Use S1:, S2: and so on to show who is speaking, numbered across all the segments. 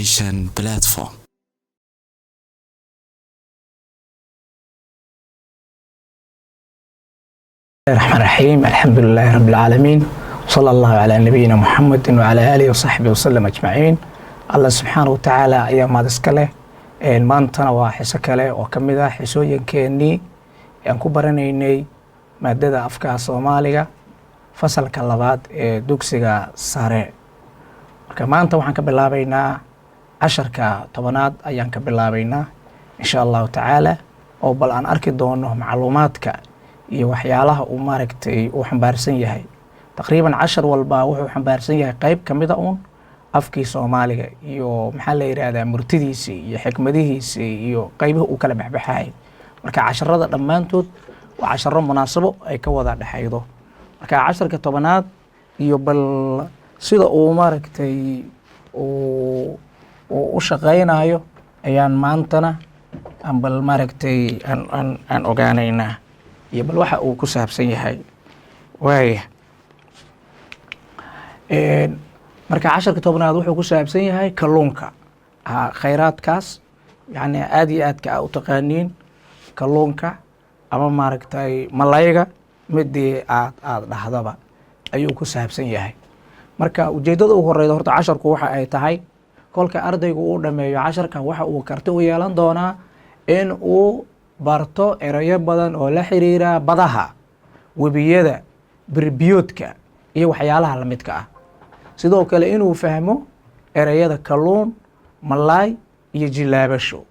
S1: Education platform.
S2: الرحمن الرحيم، الحمد لله رب العالمين، وصلى الله على نبينا محمد وعلى آله وصحبه وسلم أجمعين. Allah subxaana wa tacaala ayaa mahad iska leh. Maantana waa xiso kale oo ka mid ah xisooyinkeenii aan ku baranaynay maadada afka Soomaaliga, fasalka labaad ee dugsiga sare. Marka maanta waxaan ka bilaabeynaa casharka 10aad ayaan ka bilaabeynaa, insha Allahu tacaala, oo bal aan arki doono macluumaadka iyo waxyaalaha uu maaragtay uu xambaarsan yahay. Taqriiban cashar walba wuxuu xambaarsan yahay qeyb ka mida uun afkii Soomaaliga iyo, maxaa la yidhaahdaa, murtidiisii iyo xikmadihiisii iyo qeybihi uu kala baxbaxayay. Marka casharada dhammaantood waa casharo munaasabo ay ka wada dhexaydo. Marka casharka 10aad iyo bal sida uu maaragtay uu u shaqaynayo ayaan maantana aan bal maaragtay aan ogaanaynaa iyo bal waxa uu ku saabsan yahay. Waaya, marka casharka 10aad wuxuu ku saabsan yahay kalluunka, khayraadkaas yani aada iyo aadka a u taqaaniin, kalluunka ama maaragtay malayga, midii aad dhahdaba, ayuu ku saabsan yahay. Marka ujeeddada ugu horeyda horta casharku waxa ay tahay, kolka ardaygu uu dhameeyo casharka, waxa uu karti u yeelan doonaa in uu barto erayo badan oo la xiriira badaha, webiyada, birbiyoodka iyo waxyaalaha lamidka ah. Sidoo kale inuu fahmo ereyada kalluun, malaay iyo jilaabasho.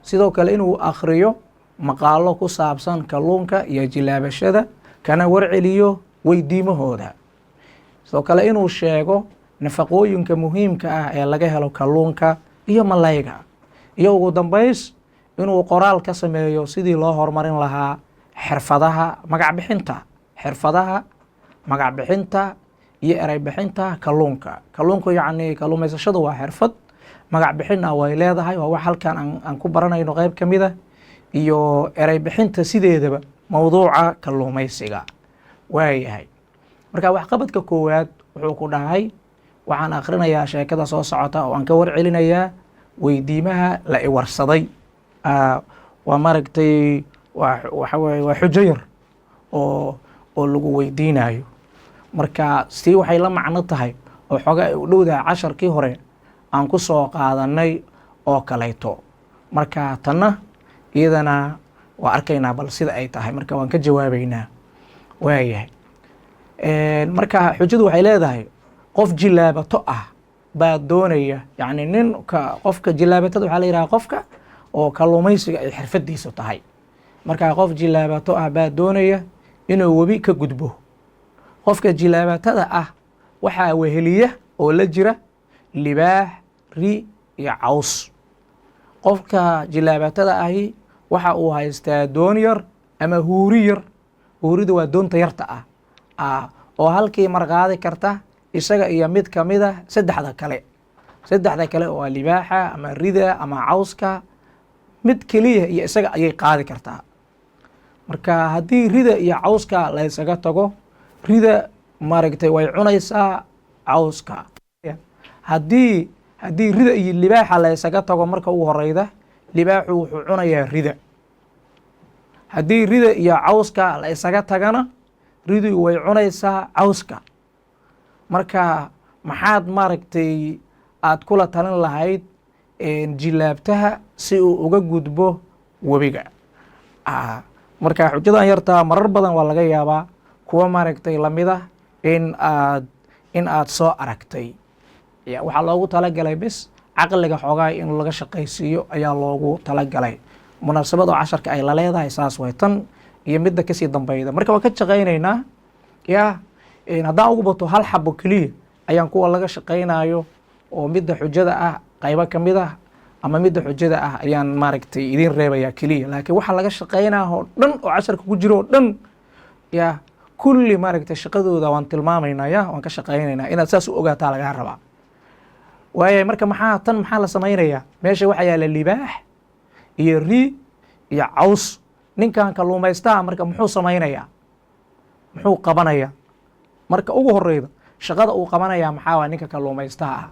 S2: Sidoo kale inuu akhriyo maqaalo ku saabsan kalluunka iyo jilaabashada, kana warceliyo weydiimahooda. Sidoo kale inuu sheego nafaqooyinka muhiimka ah ee laga helo kalluunka iyo malayga. Iyo ugu dambays inuu qoraal ka sameeyo sidii loo horumarin lahaa xirfadaha magacbixinta, xirfadaha magacbixinta iyo erey bixinta kalluunka. Kalluunku yacni kalluumaysashadu waa xirfad, magac bixinna way leedahay. Waa wax halkan aan ku baranayno qeyb ka mid a, iyo erey bixinta sideedaba mowduuca kalluumaysiga. Waayahay, marka waxqabadka koowaad wuxuu ku dhahay: waxaan akhrinayaa sheekada soo socota oo aan ka warcelinayaa weydiimaha la iwarsaday. Waa maaragtay, waa waxa weye, waa xujo yar oo lagu weydiinayo. Marka sii waxay la macno tahay oo xooga ay u dhowdahay casharkii hore aan ku soo qaadanay oo kaleeto. Marka tanna iyadana waa arkaynaa bal sida ay tahay. Marka waan ka jawaabeynaa. Waayahay, marka xujadu waxay leedahay: qof jilaabato ah baa doonaya, yacni ninka, qofka jilaabatada waxaa la yidhaha qofka oo kalluumaysiga ay xirfadiisu tahay. Marka qof jilaabato ah baa doonaya inuu webi ka gudbo. Qofka jilaabatada ah waxaa weheliya oo la jira libaax, ri iyo caws. Qofka jilaabatada ahi waxa uu haystaa doon yar ama huuri yar. Huuridu waa doonta yarta ah oo halkii mar qaadi karta isaga iyo mid kamid a saddexda kale. Saddexda kale oo libaaxa ama rida ama cawska, mid keliya iyo isaga ayay qaadi kartaa. Marka haddii rida iyo cawska la ysaga tago, rida maaragtay way cunaysaa cawska. Haddii rida iyo libaaxa la ysaga tago, marka ugu horeyda libaaxu wuxuu cunayaa rida. Haddii rida iyo cawska la isaga tagana, ridu way cunaysaa cawska. Marka maxaad maaragtay aada kula talin lahayd jilaabtaha si uu uga gudbo webiga? Marka xujadan yartaa marar badan waa laga yaabaa kuwa maaragtay lamid ah in aad soo aragtay. Waxaa loogu talagalay bis caqliga xoogaa in laga shaqaysiiyo ayaa loogu talagalay. Munaasabad oo casharka ay la leedahay saas way, tan iyo midda kasii dambeyda. Marka waan ka shaqaynaynaa. Ya, haddaan ugu bato hal xabo keliya ayaan kuwa laga shaqaynayo oo midda xujada ah qaybo kamid ah ama midda xujada ah ayaan maaragtay idiin reebayaa keliya. Laakiin waxa laga shaqaynaa oo dhan oo casharka ku jiro oo dhan, ya, kulli maaragtay shaqadooda waan tilmaamaynaa, ya, waan ka shaqaynaynaa. Inaad saas u ogaataa lagaa rabaa. Waaya, marka maxaa tan, maxaa la samaynayaa? Meesha waxaa yaala libaax iyo ri iyo caws. Ninkan kalluumaystaha marka muxuu samaynayaa? Muxuu qabanayaa? Marka ugu horeyda shaqada uu qabanayaa maxaa waay ninka kalluumaystaha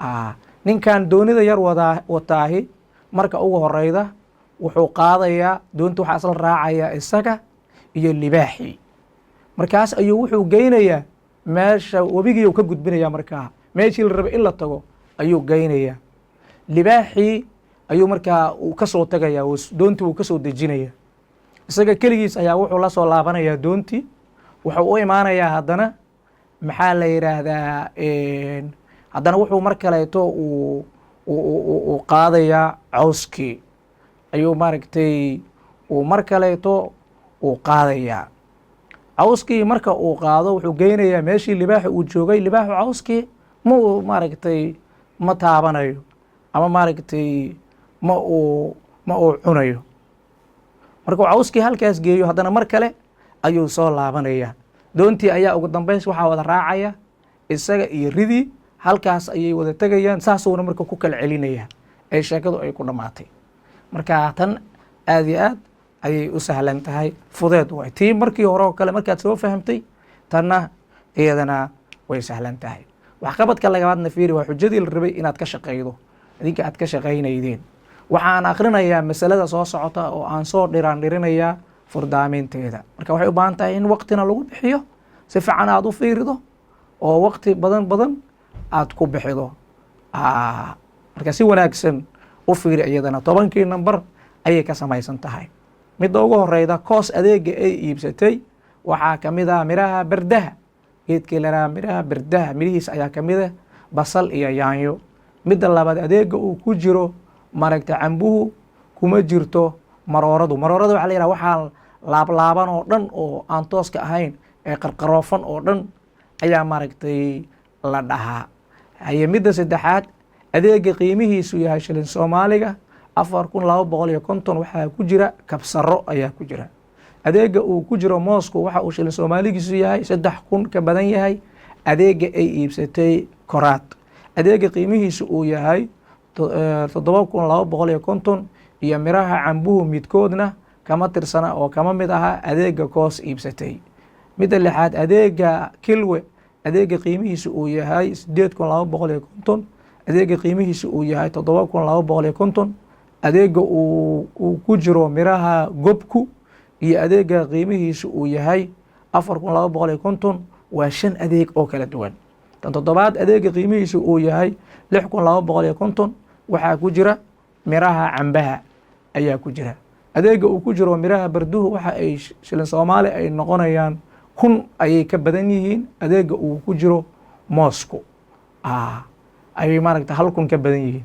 S2: ah? Ninkan doonida yar wadaa wataahi, marka ugu horeyda wuxuu qaadayaa doonta, waxaa isla raacayaa isaga iyo libaaxii. Markaas ayuu wuxuu geynayaa meesha webigii ka gudbinaya. Markaa meeshii la rabay in la tago ayuu geynayaa. Libaaxii ayuu markaa uu ka soo tagayaa, doontii wuu ka soo dejinaya. Isaga keligiis ayaa wuxuu la soo laabanayaa doontii. Wuxuu u imaanayaa haddana, maxaa la yidhaahdaa, haddana wuxuu mar kaleeto uu qaadayaa cawskii ayuu maaragtay uu mar kaleeto uu qaadayaa. Cawskii marka uu qaado, wuxuu geynayaa meeshii libaaxa uu joogay. Libaaxu cawskii ma uu maaragtay ma taabanayo ama maaragtay ma uu cunayo. Markuu cawskii halkaas geeyo, haddana mar kale ayuu soo laabanaya. Doontii ayaa ugu dambeys waxaa wada raacaya isaga iyo ridii, halkaas ayay wada tegayaan. Saasuuna marka ku kala celinaya ee sheekadu ay ku dhammaatay. Marka tan aad iyo aad ayay u sahlan tahay, fudeed waay. Tii markii hore oo kale markaad soo fahamtay, tanna iyadana way sahlan tahay. Waxqabadka lagabaadna fiiri, waa xujadii la rabay inaad ka shaqaydo, idinka aad ka shaqaynaydeen. Waxaan akhrinayaa masalada soo socota oo aan soo dhiraan dhirinayaa furdaaminteeda. Marka waxay u baahan tahay in waqtina lagu bixiyo, si fiican aad u fiirido oo waqti badan badan aad ku bixido. Marka si wanaagsan u fiiri iyadana. 10-kii number ayay ka samaysan tahay. Midda ugu horeyda, Koos adeega ay iibsatay waxaa kamid ah miraha berdaha, geedkii la miraha berdaha mirihiis ayaa kamid ah, basal iyo yaanyo. Midda labaad, adeega uu ku jiro maaragta cambuhu kuma jirto marooradu. Maroorada waxa la yidhaha waxaa laablaaban oo dhan oo aan tooska ahayn ee qarqaroofan oo dhan ayaa maaragtay la dhahaa. Haye, midda saddexaad, adeega qiimihiisu yahay shilin Soomaaliga 4,250 waxaa ku jira kabsaro ayaa ku jira. Adeega uu ku jiro moosku waxa uu shilin Soomaaligiisu yahay 3,000 ka badan yahay adeega ay iibsatay Koraad. Adeega qiimihiisu uu yahay 7,250 iyo miraha cambuhu midkoodna kama tirsana oo kama mid aha adeega Koos iibsatay. Midda lixaad, adeega Kilwe, adeega qiimihiisu uu yahay 8,250, adeega qiimihiisu uu yahay 7,250, adeega uu ku jiro miraha gobku iyo adeega qiimihiisu uu yahay 4,250 waa shan adeeg oo kala duwan. Tan toddobaad, adeega qiimihiisu uu yahay 6,250 waxaa ku jira miraha cambaha ayaa ku jira. Adeega uu ku jiro miraha barduhu waxa ay shilin Soomaali ay noqonayaan 1,000 ayay ka badan yihiin adeega uu ku jiro moosku, ayay maaragta 1,000 ka badan yihiin.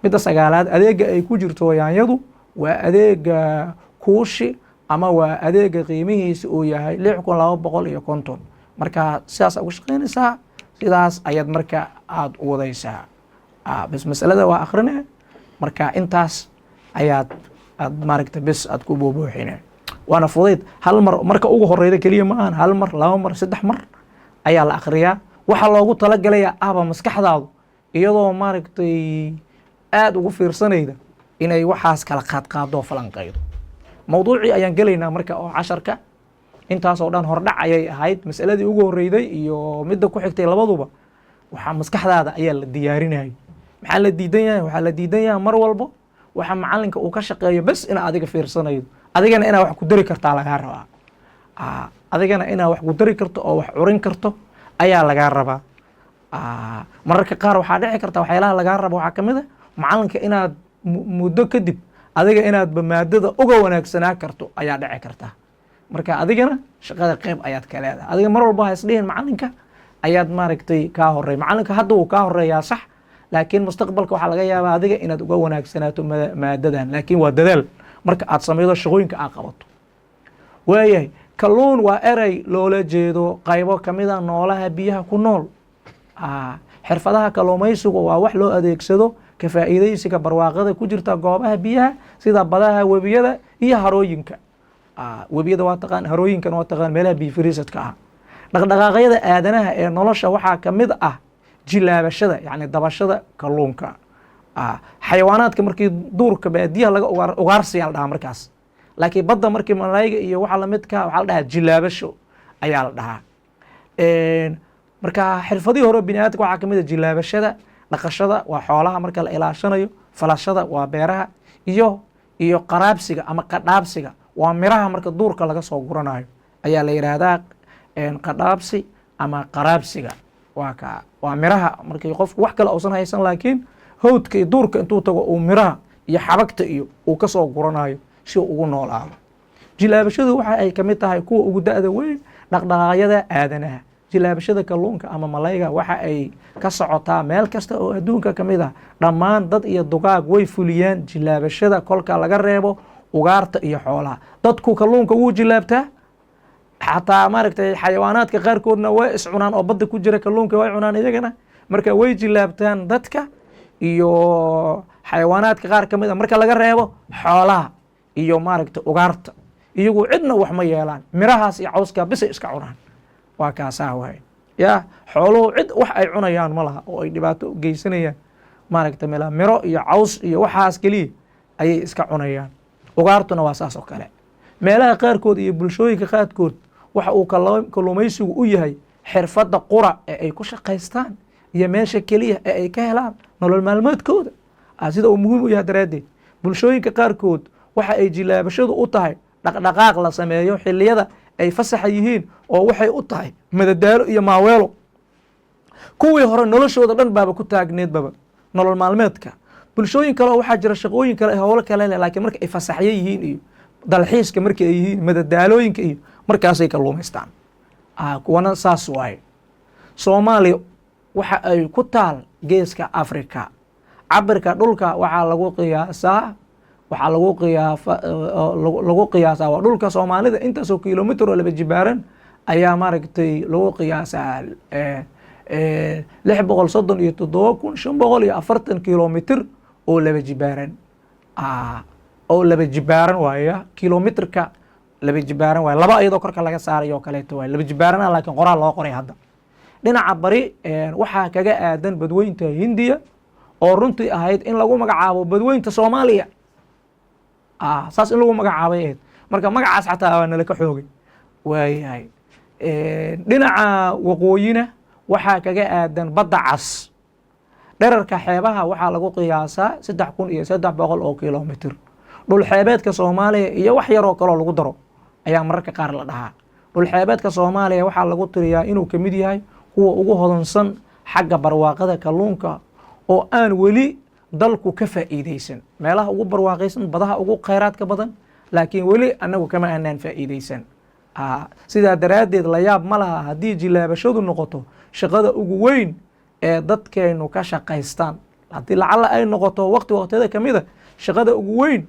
S2: Midda sagaalaad, adeega ay ku jirto yaanyadu waa adeega kuushi ama waa adeega qiimihiisa uu yahay 6,250. Marka sidaas uga shaqeynaysaa, sidaas ayaad marka aada u wadaysaa. Bes masalada waa akhrine. Marka intaas ayaad aad maaragta bes aad ku buubuuxine, waana fudayd. Hal mar marka ugu horeyda keliya ma ahan, hal mar, laba mar, saddex mar ayaa la akhriyaa. Waxaa loogu talagalaya ahba maskaxdaadu iyadoo maaragtay aada ugu fiirsanayda inay waxaas kala qaadqaado, falanqaydo. Mawduucii ayaan gelaynaa marka oo casharka. Intaasoo dhan hordhac ayay ahayd. Masaladii ugu horeyday iyo midda ku xigtay labaduba waxaa maskaxdaada ayaa la diyaarinayay. Maxaa la diidan yahay? Waxaa la diidan yahay mar walbo waxa macalinka uu ka shaqeeyo bes ina adiga fiirsanaydo. Adigana inaa wax ku dari kartaa lagaa rabaa. Adigana inaa wax ku dari karto oo wax curin karto ayaa lagaa rabaa. Mararka qaar waxaa dhici karta waxyaalaha lagaa rabo waxaa kamid a macalinka inaad muddo kadib adiga inaadba maadada uga wanaagsanaa karto ayaa dhici karta. Marka adigana shaqada qeyb ayaad ka leedahay. Adiga mar walba ha isdhihin macalinka ayaad maaragtay kaa horey. Macalinka hadda wuu kaa horeeyaa, sax, laakiin mustaqbalka waxaa laga yaabaa adiga inaad uga wanaagsanaato maadadan. Laakiin waa dadaal marka aad sameydo, shaqooyinka aad qabato. Waayahay, kalluun waa erey loola jeedo qaybo kamida noolaha biyaha ku nool. Xirfadaha kalluumaysigu waa wax loo adeegsado ka faa'iidaysiga barwaaqada ku jirta goobaha biyaha sida badaha, webiyada iyo harooyinka. Webiyada waa taqaan, harooyinkana waa taqaan, meelaha biyo fariisadka ah. Dhaqdhaqaaqyada aadanaha ee nolosha waxaa kamid ah jilaabashada, yacni dabashada kalluunka. Xayawaanaadka markii duurka baadiyaha laga ugaarsiyaa la dhahaa markaas, laakiin badda markii malayga iyo waxa lamidka waxaa la dhahaa jilaabasho ayaa la dhahaa. Marka xirfadihii hore bini aadamka waxaa kamid a jilaabashada. Dhaqashada waa xoolaha marka la ilaashanayo, falashada waa beeraha, iyo qaraabsiga ama qadhaabsiga waa miraha marka duurka laga soo guranayo ayaa la yidhaahdaa qadhaabsi ama qaraabsiga. Waa ka waa miraha markii qofku wax kale uusan haysan, laakiin hawdka iyo duurka intuu tago uu miraha iyo xabagta iyo uu ka soo guranayo si uu ugu noolaado. Jilaabashadu waxa ay kamid tahay kuwa ugu da'da weyn dhaqdhaqaaqyada aadanaha. Jilaabashada kalluunka ama malayga waxa ay ka socotaa meel kasta oo adduunka ka mid ah. Dhammaan dad iyo dugaag way fuliyaan jilaabashada, kolka laga reebo ugaarta iyo xoolaha. Dadku kalluunka wuu jilaabtaa, xataa maaragtay xayawaanaadka qaarkoodna way iscunaan oo badda ku jira kalluunka way cunaan iyagana. Marka way jilaabtaan dadka iyo xayawaanaadka qaar ka mid a, marka laga reebo xoolaha iyo maaragtay ugaarta. Iyagu cidna wax ma yeelaan, mirahaas iyo cawskaa bisay iska cunaan. Waa kaasaa waay ya xooluhu cid wax ay cunayaan ma laha oo ay dhibaato u geysanayaan maaragta mela miro iyo caws iyo waxaas keliya ayay iska cunayaan. Ugaartuna waa saas oo kale. Meelaha qaarkood iyo bulshooyinka qaarkood waxa uu kalluumaysigu u yahay xirfadda qura ee ay ku shaqaystaan iyo meesha keliya ee ay ka helaan nolol maalmeedkooda. Sida uu muhiim u yahay daraaddeed, bulshooyinka qaarkood waxa ay jilaabashadu u tahay dhaqdhaqaaq la sameeyo xilliyada ay fasaxa yihiin, oo waxay u tahay madadaalo iyo maaweelo. Kuwii hore noloshooda dhan baaba ku taagneedbaba nolol maalmeedka. Bulshooyin kale oo waxaa jira shaqooyin kale, howlo kale leh, laakiin marka ay fasaxyo yihiin iyo dalxiiska marka ay yihiin, madadaalooyinka iyo markaasay kalluumaystaan. Kuwana saas waaye. Soomaaliya waxa ay ku taal geeska Africa. Cabirka dhulka waxaa lagu qiyaasaa, waxaa lagu qiyaafa lagu qiyaasaa waa dhulka Soomaalida intaasoo kilomitr oo laba jibaaran ayaa maaragtay lagu qiyaasaa 637,540 kilomitr oo laba jibaaran, oo laba jibaaran waaya. Kilomitrka laba jibaaran waaya, laba iyadoo korka laga saarayo oo kaleeto waay laba jibaarana, laakiin qoraal loo qoray. Hadda dhinaca bari waxaa kaga aadan Badweynta Hindiya, oo runtii ahayd in lagu magacaabo Badweynta Soomaaliya. Saas in lagu magacaabay ahayd, marka magacaas xataa waa nala ka xoogay waayahay. Dhinaca waqooyina waxaa kaga aadan Badda Cas. Dherarka xeebaha waxaa lagu qiyaasaa 3300 oo kilomitr. Dhul xeebeedka Soomaaliya iyo wax yaroo kaloo lagu daro ayaa mararka qaar la dhahaa. Dhul xeebeedka Soomaaliya waxaa lagu tiriyaa inuu kamid yahay kuwa ugu hodansan xagga barwaaqada kalluunka oo aan weli dalku ka faa'iideysan. Meelaha ugu barwaaqaysan, badaha ugu khayraadka badan, laakiin weli anagu kama aanaan faa'iideysan. Sidaa daraaddeed la yaab ma laha haddii jilaabashadu noqoto shaqada ugu weyn ee dadkaynu ka shaqaystaan. Haddii lacalla ay noqoto waqti waqtiyada kamid a shaqada ugu weyn,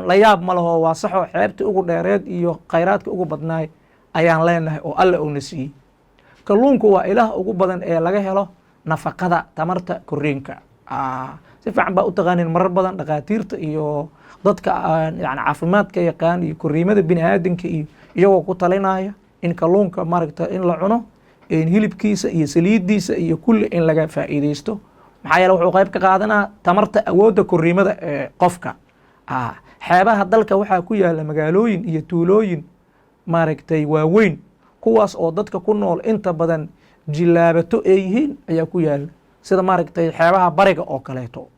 S2: la yaab ma laho. Waa saxoo, xeebtii ugu dheereed iyo khayraadka ugu badnaay ayaan leenahay oo Alle uuna siiyey. Kalluunku waa ilaah ugu badan ee laga helo nafaqada, tamarta, koriinka. Si fiican baa u taqaanin marar badan dhakhaatiirta iyo dadka yani caafimaadka yaqaan iyo koriimada bini aadamka iyo iyagoo ku talinaya in kalluunka maaragta in la cuno, hilibkiisa iyo saliidiisa iyo kulli in laga faa'iideysto. Maxaa yeele wuxuu qayb ka qaadanaa tamarta, awoodda koriimada ee qofka. Xeebaha dalka waxaa ku yaala magaalooyin iyo tuulooyin maaragtay waaweyn, kuwaas oo dadka ku nool inta badan jilaabato ay yihiin ayaa ku yaala, sida maaragtay xeebaha bariga oo kaleeto.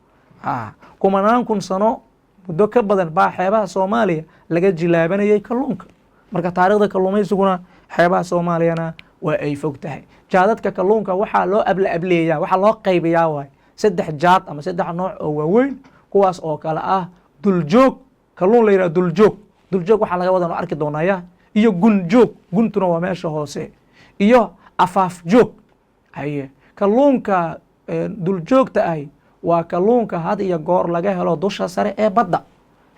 S2: Kumanaan kun sano muddo ka badan baa xeebaha Soomaaliya laga jilaabanayay kalluunka. Marka taariikhda kalluumaysiguna xeebaha Soomaaliyana waa ay fog tahay. Jaadadka kalluunka waxaa loo abla ableeyaa, waxaa loo qaybiyaa waay saddex jaad ama saddex nooc oo waaweyn, kuwaas oo kale ah duljoog, kalluun la yidhaha duljoog. Duljoog waxaa laga wadan oo arki doonaya, iyo gunjoog, guntuna waa meesha hoose, iyo afaaf joog. Haye, kalluunka duljoogta ahi waa kalluunka had iyo goor laga helo dusha sare ee badda.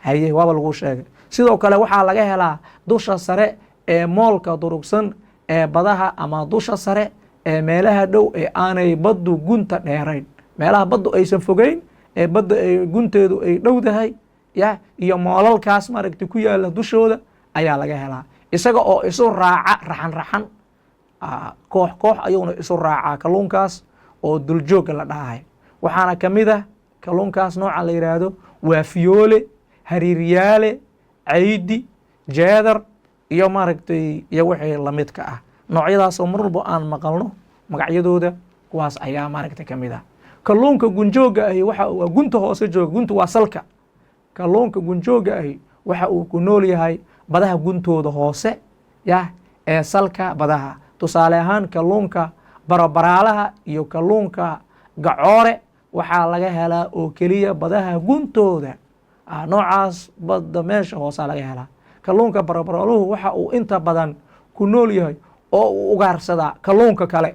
S2: Haye, waaba lagu sheegay. Sidoo kale waxaa laga helaa dusha sare ee moolka durugsan ee badaha ama dusha sare ee meelaha dhow ee aanay baddu gunta dheerayn, meelaha baddu aysan fogeyn ee badda ay gunteedu ay dhowdahay ya, iyo moolalkaas maaragtay ku yaala dushooda ayaa laga helaa, isaga oo isu raaca raxan raxan, koox koox ayuuna isu raacaa kalluunkaas oo duljoogga la dhahay. Waxaana ka mid ah kalluunkaas nooca la yidhaahdo waa fiyoole, hariiryaale, caydi, jeedar iyo maaragtay iyo wixii lamidka ah. Noocyadaasoo mar walbo aan maqalno magacyadooda, kuwaas ayaa maaragtay ka mid ah. Kalluunka gunjooga ahi waxa waa gunta hoose jooga. Gunta waa salka. Kalluunka gunjooga ahi waxa uu ku nool yahay badaha guntooda hoose, yah, ee salka badaha. Tusaale ahaan, kalluunka barobaraalaha iyo kalluunka gacoore waxaa laga helaa oo keliya badaha guntooda. Noocaas badda meesha hoosaa laga helaa. Kalluunka barobaraaluhu waxa uu inta badan ku nool yahay oo uu ugaarsadaa kalluunka kale.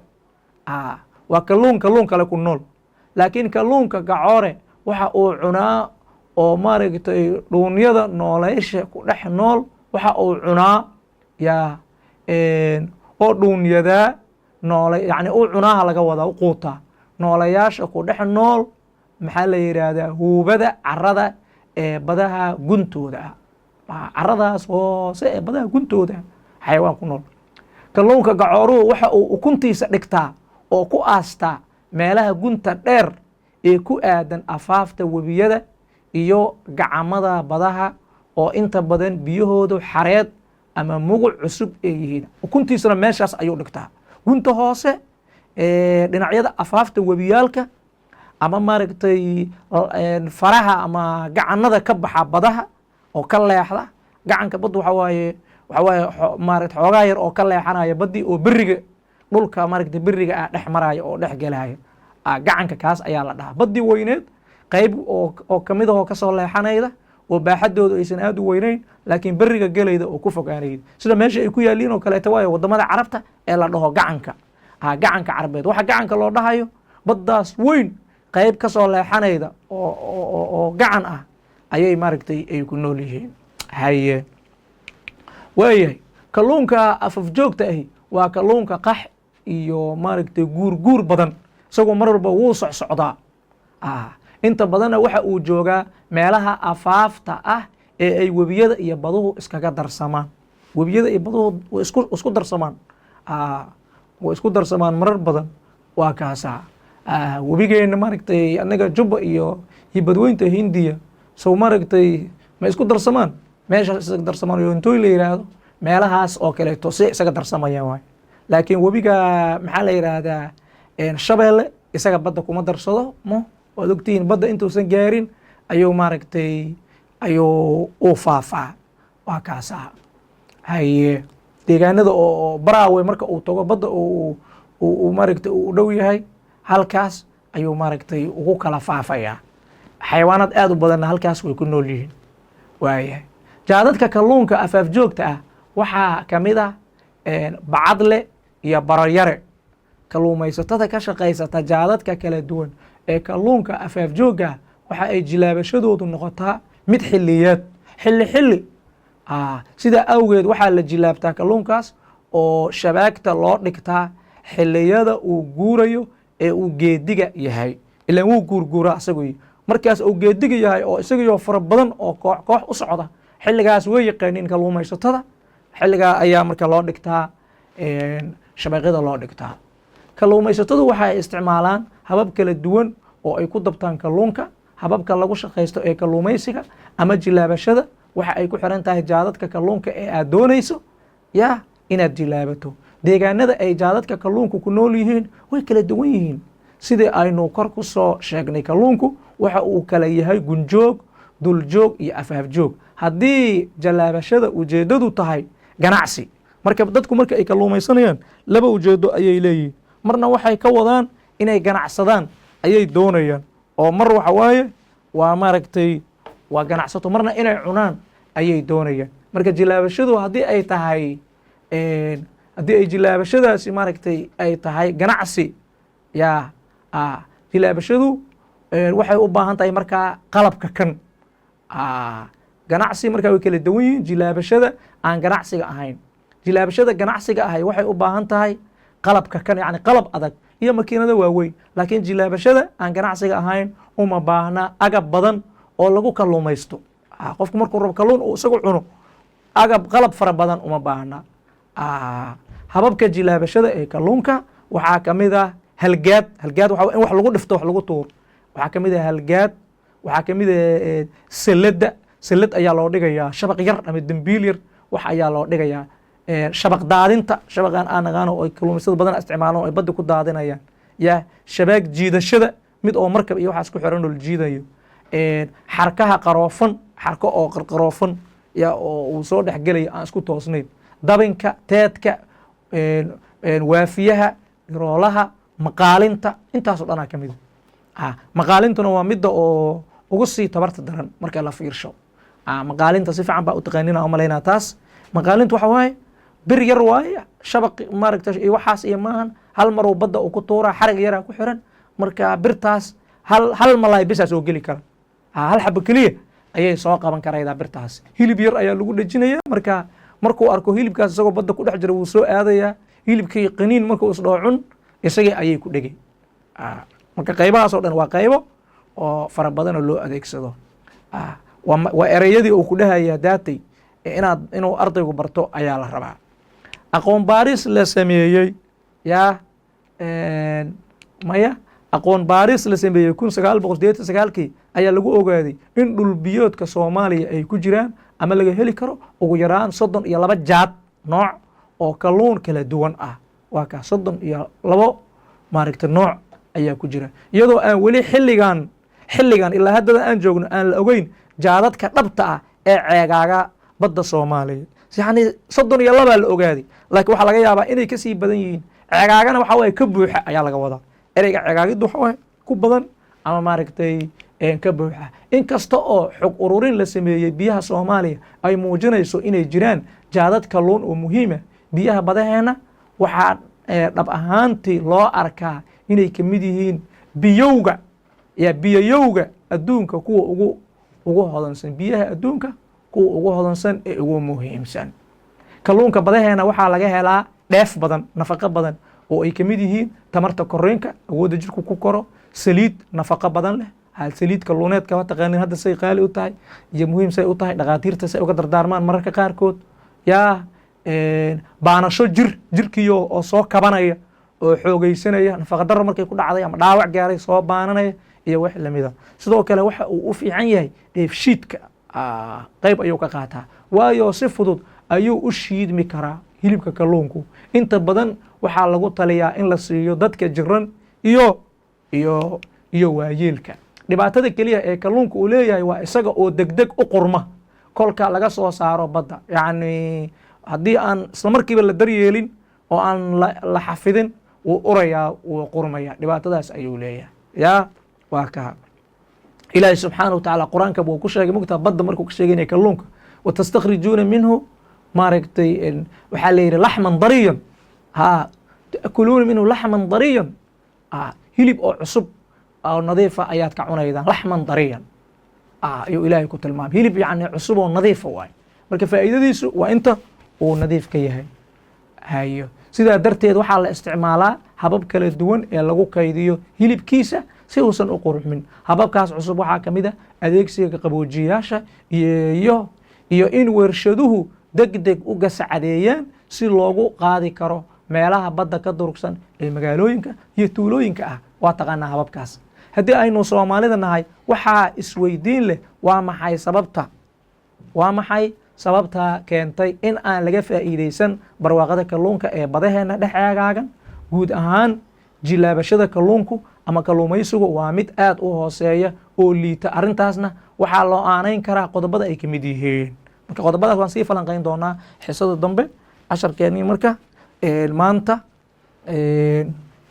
S2: Waa kalluun kalluun kale ku nool. Laakiin kalluunka gacoore waxa uu cunaa oo maaragtay dhuunyada nooleysha ku dhex nool waxa uu cunaa, yaa, oo dhuunyadaa noole, yani u cunaaha laga wadaa u quutaa noolayaasha ku dhex nool, maxaa la yidhaahdaa, huubada carada ee badaha guntooda ah, caradaas hoose ee badaha guntooda ah xayawaan ku nool. Kalluunka gacooruhu waxa uu ukuntiisa dhigtaa oo ku aastaa meelaha gunta dheer ee ku aadan afaafta webiyada iyo gacamada badaha oo inta badan biyahoodu xareed ama muguc cusub ay yihiin. Ukuntiisuna meeshaas ayuu dhigtaa, gunta hoose, dhinacyada afaafta webiyaalka ama maaragtay faraha ama gacanada ka baxa badaha oo ka leexda gacanka badda. Waxa waaye maaragta xoogaa yar oo ka leexanaya baddii oo beriga dhulka maaragtay beriga ah dhex maraya oo dhex gelaya. Gacanka kaas ayaa la dhahaa. Baddii weyneed qayb oo kamid ahoo kasoo leexanayda oo baaxadoodu aysan aad u weyneyn, laakiin beriga gelayda oo ku fogaanayda, sida meesha ay ku yaaliin oo kaleeto waayo wadamada Carabta ee la dhaho gacanka, gacanka Carbeed. Waxa gacanka loo dhahayo baddaas weyn qayb kasoo leexanayda oo gacan ah ayay maaragtay ay ku nool yihiin. Haye, waayahay. Kalluunka afafjoogta ahi waa kalluunka qax iyo maaragtay guurguur badan. Isagoo mar walba wuu socsocdaa. Inta badanna waxa uu joogaa meelaha afaafta ah ee ay webiyada iyo baduhu iskaga darsamaan. Webiyada iyo baduhu way isku darsamaan, way isku darsamaan marar badan. Waa kaasaa webigeena maaragtay annaga Jubba iyo badweynta Hindiya sow maaragtay ma isku darsamaan? Meeshaas isaga darsamaan Yontooy la yiraahdo, meelahaas oo kaleeto si isaga darsamayaan waay. Laakiin webiga, maxaa la yiraahdaa, Shabeelle isaga badda kuma darsado. Mo waad ogtihiin, badda intuusan gaarin ayuu maaragtay ayuu u faafaa. Waa kaasaa. Haye, deegaanada oo Baraawe marka uu tago badda uu maaragtay uu dhow yahay, halkaas ayuu maaragtay ugu kala faafayaa. Xayawaanaad aad u badanna halkaas way ku nool yihiin. Waayahay, jaadadka kalluunka afaaf joogta ah waxaa ka mid ah bacadle iyo baroyare. Kalluumaysatada ka shaqaysata jaadadka kala duwan ee kalluunka afaaf joogga waxa ay jilaabashadoodu noqotaa mid xiliyeed, xilli xilli. Sidaa awgeed waxaa la jilaabtaa kalluunkaas oo shabaagta loo dhigtaa xiliyada uu guurayo ee uu geediga yahay. Ilaan wuu guurguuraa asagu. Markaas uu geediga yahay oo isagayoo fara badan oo koox koox u socda, xilligaas way yaqaaniin kalluumaysatada. Xilligaa ayaa marka loo dhigtaa shabeeqyada loo dhigtaa. Kalluumaysatadu waxay isticmaalaan habab kala duwan oo ay ku dabtaan kalluunka. Hababka lagu shaqaysto ee kalluumaysiga ama jilaabashada waxa ay ku xiran tahay jaadadka kalluunka ee aad doonayso, yaa, inaad jilaabato. Deegaanada ay jaadadka kalluunku ku nool yihiin way kala duwan yihiin. Sidii aynu kor ku soo sheegnay, kalluunku waxa uu kala yahay gunjoog, duljoog iyo afaafjoog. Haddii jalaabashada ujeeddadu tahay ganacsi, marka dadku marka ay kalluumaysanayaan laba ujeedo ayay leeyihiin. Marna waxay ka wadaan inay ganacsadaan ayay doonayaan, oo mar waxa waaye waa maaragtay waa ganacsato, marna inay cunaan ayay doonayaan. Marka jilaabashadu haddii ay tahay, haddii ay jilaabashadaasi maaragtay ay tahay ganacsi, yaa, jilaabashadu waxay u baahan tahay markaa qalabka kan ganacsi. Markaa way kala duwan yihiin jilaabashada aan ganacsiga ahayn. Jilaabashada ganacsiga ahay waxay u baahan tahay qalabka kan, yani qalab adag iyo makiinado waaweyn. Laakiin jilaabashada aan ganacsiga ahayn uma baahna agab badan oo lagu kalluumaysto. Qofku markuu rabo kalluun uu isagu cuno, agab qalab fara badan uma baahna. Hababka jilaabashada ee kalluunka waxaa kamid ah halgaad. Halgaad waxa in wax lagu dhifto, wax lagu tuuro. Waxaa kamid ah halgaad, waxaa kamid ah salada. Salad ayaa loo dhigayaa, shabaq yar ama dembiil yar wax ayaa loo dhigayaa. Shabaq daadinta, shabaqan aan naqaano oo ay kalluumaysada badan isticmaalaan oo ay badda ku daadinayaan, ya, shabaag jiidashada. Mid oo markab iyo waxaas ku xiran oo la jiidayo, xarkaha qaroofan, xarko oo qarqaroofan ya oo uu soo dhex gelayo, aan isku toosnayn, dabinka, teedka, waafiyaha, dhiroolaha, maqaalinta, intaasoo dhanaa ka mid a. Maqaalintuna waa midda oo ugu sii tabarta daran marka la fiirsho. Maqaalinta si fiican baa u taqaanina u malaynaa. Taas maqaalintu waxa waaye bir yar waaye, shabaq maaragta iyo waxaas iyo maahan. Hal maruu badda uu ku tuuraa, xarig yaraa ku xiran. Marka birtaas hal malaay bisaa soo geli kara, hal xabo keliya ayay soo qaban karaydaa birtaas. Hilib yar ayaa lagu dhejinaya. Marka markuu arko hilibkaas isagoo badda ku dhex jira, wuu soo aadayaa hilibkii. Qaniin markuu isdhoo cun, isagii ayay ku dhegay. Marka qaybahaas oo dhan waa qaybo oo fara badanoo loo adeegsado. Waa ereyadii uu ku dhahaya daatay inuu ardaygu barto ayaa la rabaa. Aqoon baaris la sameeyey yaa maya, aqoon baaris la sameeyey 1989-kii ayaa lagu ogaaday in dhul biyoodka Soomaaliya ay ku jiraan ama laga heli karo ugu yaraan 32 jaad nooc oo kalluun kala duwan ah. Waa kaa, 32 maaragta nooc ayaa ku jira, iyadoo aan weli xilligan ilaa haddada aan joogno aan la ogeyn jaadadka dhabta ah ee ceegaaga badda Soomaaliya. Yacni 32-aa la ogaaday, laakiin waxaa laga yaabaa inay kasii badan yihiin. Ceegaagana waxa waye ka buuxa ayaa laga wadaa. Ereyga ceegaagiddu waxa waye ku badan ama maaragtay ka buuxa. Inkasta oo xog ururin la sameeyey biyaha Soomaaliya ay muujinayso inay jiraan jaadad kalluun oo muhiima biyaha badaheena, waxaa dhab ahaantii loo arkaa inay kamid yihiin biyowga ya biyayowga adduunka kuwa ugu hodansan, biyaha adduunka kuwa ugu hodansan ee ugu muhiimsan. Kalluunka badaheena waxaa laga helaa dheef badan, nafaqo badan oo ay kamid yihiin tamarta korriinka, awoodda jirku ku koro, saliid nafaqo badan leh. Saliid kalluuneedka waa taqaanin hadda say qaali u tahay iyo muhiim say u tahay, dhakhaatiirta say uga dardaarmaan mararka qaarkood. Yaa baanasho jirkiyo oo soo kabanaya oo xoogeysanaya, nafaqa daro markay ku dhacday ama dhaawac gaaray soo baananaya iyo wax lamida. Sidoo kale waxa uu u fiican yahay dheefshiidka, qayb ayuu ka qaataa, waayo si fudud ayuu u shiidmi karaa hilibka kalluunku. Inta badan waxaa lagu taliyaa in la siiyo dadka jiran iyo waayeelka. Dhibaatada keliya ee kalluunka uu leeyahay waa isaga oo degdeg u qurma kolka laga soo saaro badda. Yacni haddii aan isla markiiba la daryeelin oo aan la xafidin, wuu urayaa, wuu qurmaya. Dhibaatadaas ayuu leeyahay. Ya waa kaa Ilaahay subxaana wa tacaala Qur-aanka buu ku sheegay mugtaa badda markuu ka sheegaynaya kalluunka: وتستخرجون منه, maaragtay, waxaa la yidhi لحما طريا, ha تأكلون منه لحما طريا, hilib oo cusub oo nadiifa ayaad ka cunaydaan. لحما طريا ayuu Ilaahay ku tilmaamay, hilib yacni cusub oo nadiifa waay. Marka faa'iidadiisu waa inta uu nadiif ka yahay hayo. Sidaa darteed waxaa la isticmaalaa habab kala duwan ee lagu kaydiyo hilibkiisa si uusan u qurxmin. Hababkaas cusub waxaa ka mid a adeegsiga qaboojiyayaasha iyo in warshaduhu deg deg u gascadeeyaan si loogu qaadi karo meelaha badda ka durugsan ee magaalooyinka iyo tuulooyinka ah. Waa taqaanaa hababkaas. Haddii aynu Soomaalida nahay, waxaa isweydiin leh: waa maxay sababta keentay in aan laga faa'iideysan barwaaqada kalluunka ee badaheena dhex ceegaagan? Guud ahaan jilaabashada kalluunku ama kalluumaysigu waa mid aad u hooseeya oo liita. Arrintaasna waxaa loo aanayn karaa qodobada ay ka mid yihiin. Marka qodobadaas waan sii falanqeyn doonaa xisada dambe. Casharkeenii marka maanta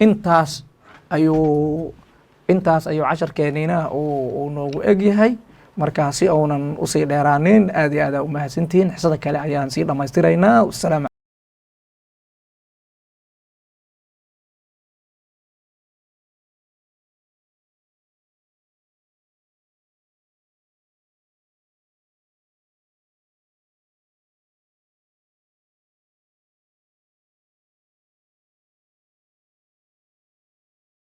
S2: intaas ayuu casharkeeniina uu noogu eg yahay. Marka si uunan usii dheeraanin, aad iyo aad aa umahadsantihiin. Xisada kale ayaan sii dhammaystiraynaa. Wasalaamu.